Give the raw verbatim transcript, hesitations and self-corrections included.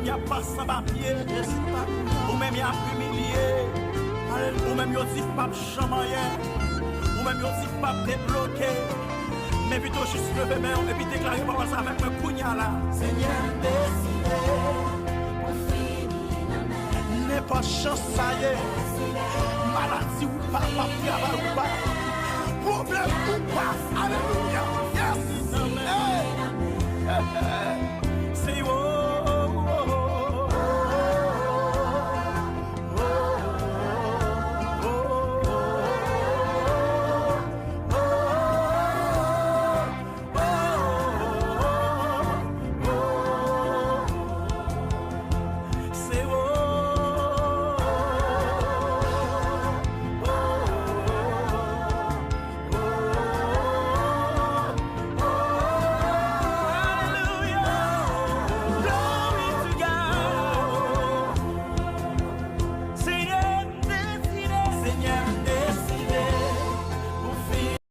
Y ap pase anba pye. Ou menm y ap imilye. Ou menm yo di p ap janm anyen. Ou menm yo di p ap debloke. Men pito jis leve men w epi deklare pawòl sa avèk mwen kounye a la. Senyè, m deside pou fini nan men. Nenpòt jan sa ye, maladi ou pa, p ap travay ou pa, pwoblèm ou pa. Alelouya. Yes. Hey.